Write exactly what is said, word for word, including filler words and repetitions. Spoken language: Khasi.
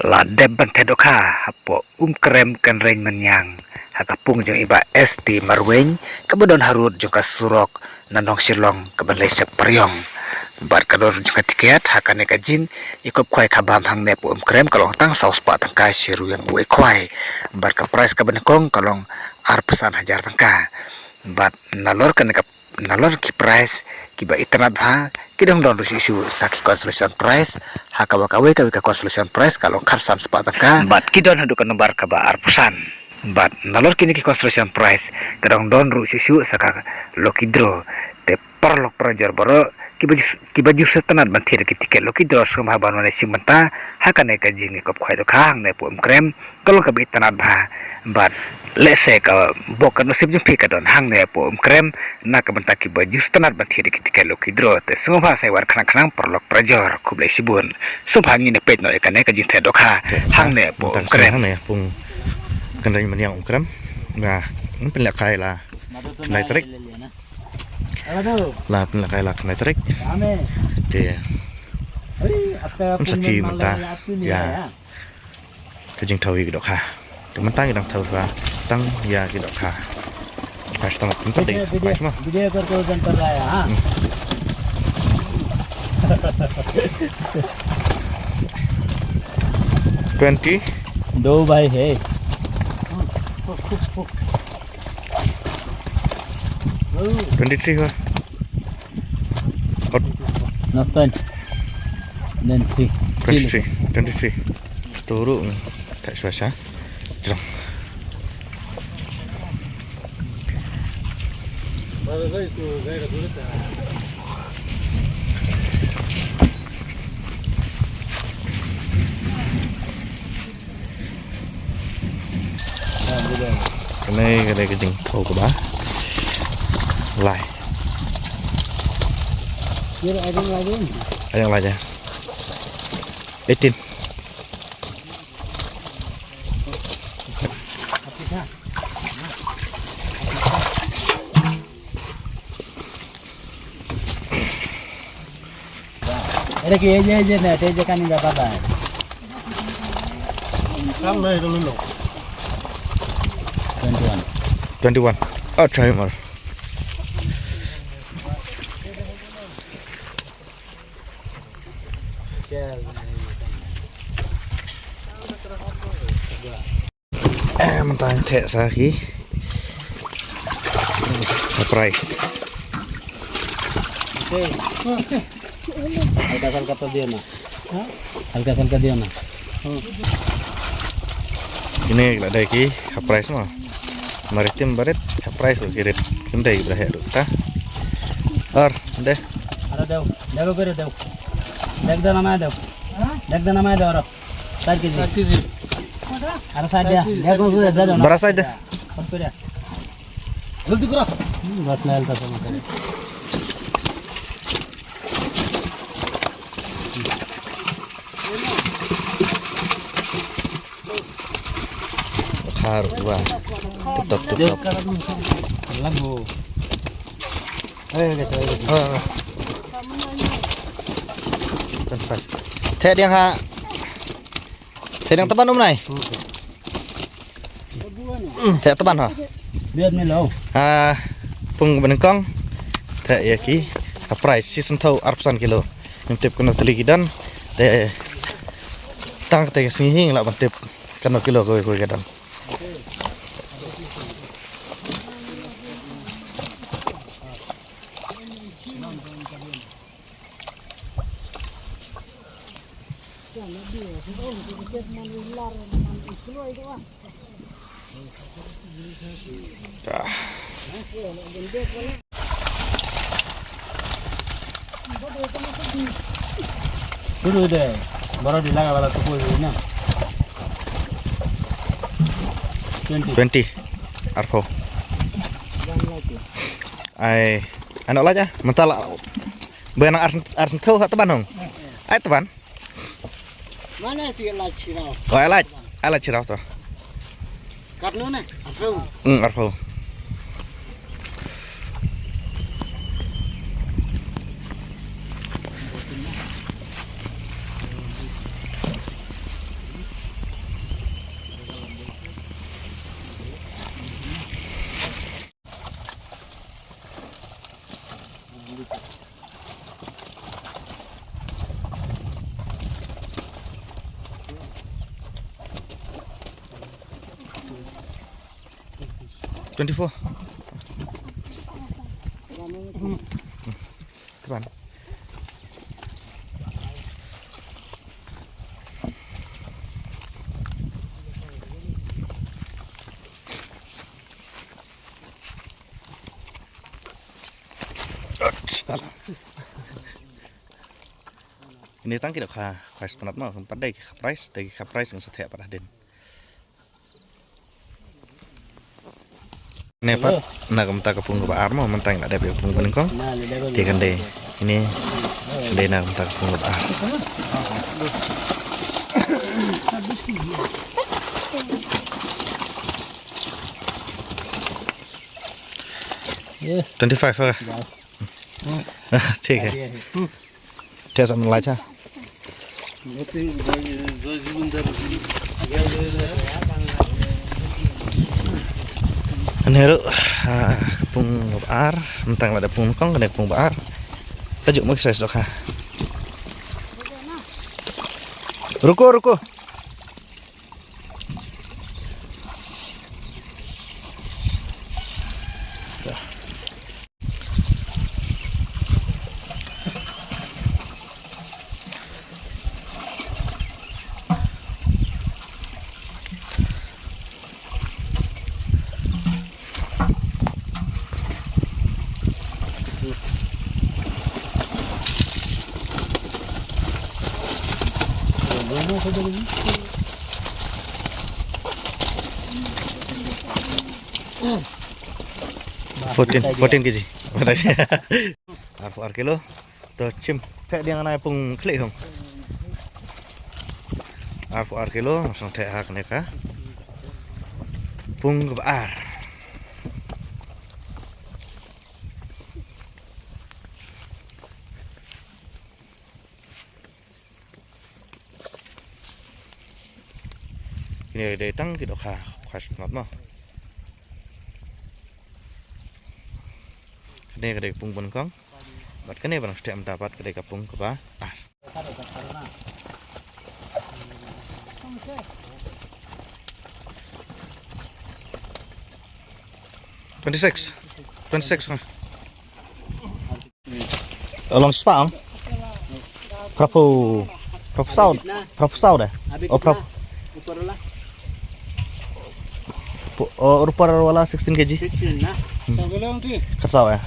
La dep ban theh dohkha hapoh Umkrem Kynreng Mynniang, ha ka pung jong i Bah S T Marwein, kaba don harud jong ka surok na Nongshillong kaban leit sha Pariong. Bad ka dor jong ka tiket ha kane ka jingïakop khwai khabam hangne hapoh Umkrem ka long tang saw spah tyngka shi ryngwiang wei khwai. Bad ka prize kaba nyngkong ka long arphew san hajar tyngka. Bad nalor kane ka, nalor ki prize kiba itynnad bha, ki dang don ruh shuh shuh sa ki consolation prize, ha kaba kawei kawei ka consolation prize ka long khatsan spah tyngka. Bad ki don haduh ka nombar kaba arphew san. Bad nalor kine ki consolation prize ka dang don ruh shuh shuh sa ka lucky draw. Te paralok parajor baroh kiba ju, kiba ju sngewtynnad ban thied ïa ki tiket lucky draw sngewbha ban wan shim bynta ha kane ka jingïakop khwai dohkha hangne hapoh Umkrem. Ka long kaba itynnad bha. Bad lehse ka bok ka nusip jong phi ka don hangne hapoh Umkrem na ka bynta kiba ju sngewtynnad ban thied ïa ki tiket lucky draw. Te sngewbha sa ïa wan khnang khnang paralok parajor. Khublei shibun. Sngewbha ngin ïa peit noh ïa kane ka jingtheh dohkha hangne hapoh Umkrem. Hangne hapoh Kynreng Mynniang Umkrem. Nga, ngin pynlehkai la khyndai tarik. La pynlehkai la khyndai tarik. Te ngin sa kiew mynta ïa ka jingthew ïa ki dohkha. Te mynta ngi dang thew shuwa tang ïa ki dohkha. Prize tang mynta dei prize ma. Twenty. दो भाई है। Twenty three हुआ। और not ten. Then three. Twenty three, twenty three. Turu tak suasa. Jrong. Kane, kane ka jingthew kaba lai. Ai ïa la ja. Eighteen. Ere ki ye ye ye ne te je kani da pata. Kam na ito lilo. Twenty one. Twenty one. Oh, try more. Eh, mynta theh sa ki. Surprise. हल्का सा हल्का तो दियो ना। हल्का सा हल्का दियो ना। Kine la dei ki surprise mo. Maritim barit surprise ki rit. Kine dei ki bra heh ruh ta. Ar dei. Ara dei. Dei ko kere dei. Dei da na ma dei. Dei da na ma dei ara. सात केजी। सात केजी। अरे सात द्या। द्या, कोण कोण द्या, द्या, द्या। बरा सात द्या। कोण कोण द्या? जल्दी करा। हम्म, बस लाल का समोसा है। Khar wa. Tup tup tup tup. Lagu. Ayo, guys, ayo, guys. Ah. Theh diang ha. Theh diang taban um nai. Theh taban ha. Biar ni lo. Ah, pung benengkong. Theh ïa ki. Ka prize shi sentau arphew san kilo. Ngim tip kano tylli ki don. Te tang te ka sngi hi ngi lah ban tip kano kilo kawei kawei ka don. Sudah deh, baru dilaga bala tuku ini na. Twenty. Twenty. Arphew. Ai, anak lah aja, mentala. Bena ars ars tau satu banong. Ai teban. Mana ti lach sirau? Oh, ai lach. Ai lach sirau to. Katno ne? Arphew. Hmm, arphew. Twenty-four. Teban. Ini tang ki dohkha, khwai stunat mo, pat dei ki kha prize, dei ki kha prize ngan sa theh pat hadien. Ne pat, na ka bynta ka pung kaba ar mo, mynta ngi la dep ïa ka pung ba nyngkong. Te kan dei, ini, kan dei na ka bynta ka pung kaba ar. Twenty-five ha. Thik hai. Te sa mynlait ha. Ane ruh, ah, ka pung ba ar, mynta la dep pung nyngkong, kane ka pung ba ar. Ka juk mo ki size dohkha. Ruko, ruko. Fourteen, fourteen K G. Arphew ar kilo. To chim. Theh dang nai pung khlieh hung. Arphew ar kilo, nga sngewthuh ha kane ka pung kaba ar. Kine dei tang ki dohkha, khwai stunat mo. Kane ka dei ka pung ba nyngkong. Bad kane ba nang stem da bad ka dei ka pung kaba ar. Twenty-six. Twenty-six ha. Along spot ang. Perapu, perapu saud, perapu saud eh. Oh, perapu. Oh, rupa wala sixteen K G. Sixteen na. Khat saw eh.